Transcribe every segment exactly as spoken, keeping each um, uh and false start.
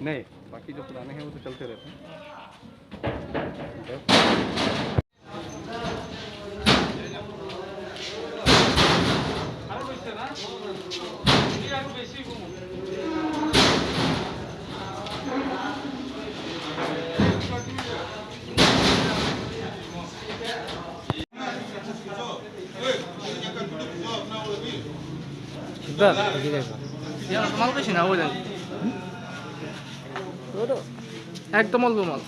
नहीं, बाकी जो पुराने हैं वो तो चलते रहते हैं। একদম অল্প মাল।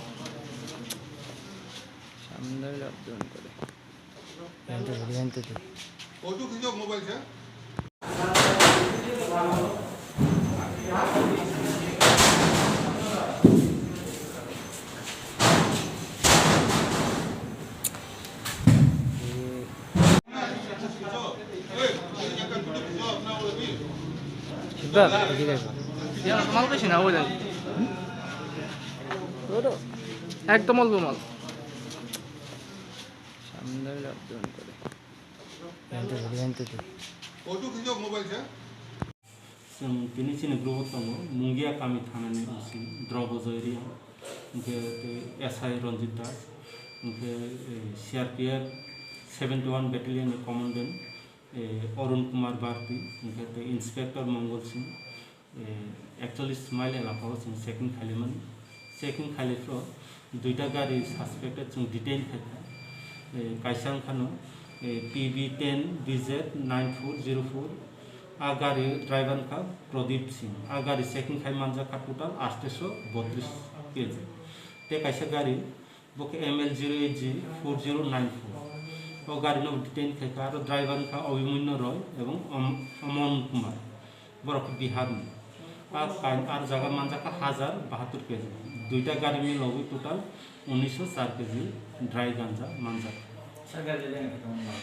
সামনে lockdown করে। একদম অল্প মাল। সামনে lockdown করে। Chwng tini chini group o tongo, Mungia kami thanani O C Drobo Joy Reang, hwnkhe tei S I Ranjit Das, hwnkhe, eh, C R P F seventy one Battalion ni Commandant, eh, Arun Kumar Bharti, hwnkhe tei Inspector Mongol Singh, eh, actually Smile elaka o chwng checking khaimani. Checking khailai phuru duita gari suspected chwng detain khaikha. Eh, kaisa wngkhano, eh, P B ten B Z nine four zero four. A gari driver wngkha Pradip Singh. A gari checking khai manjakha total atsho botris K G. Tei kaisa gari bo khe M L zero eight G four zero nine four. O gari no detain khaikha, aro driver wngkha Abhimanyu Roy ebong Om-, Omon Kumar. Borok khe Bihar ni. A kain ar jaga manjak kha hajar bahatur K G. Duita gari milogwi total unisho char K G dry ganja manjak. Sir, gari le ang khe tongma.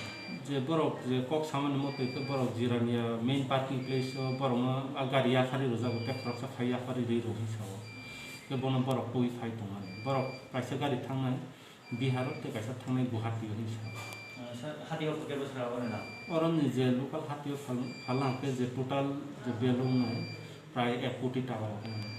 Je borok je kok samani motoi khe borok Jirania main parking place o borokno a gari yaphari rwjago tei khoroksa phai yaphari rwi rw hinwi sao. Khe bono borok twi phai tongmani. Borok kaisa gari thangnai Bihar o tei kaisa thangnai Guwahati o hinwi sao. Ah, sir, hati o kebo sir abo na? Oro ni je local hati o phal-, phalna hwnkhe je total je value wngnai prai ek koti taka rok wngnai.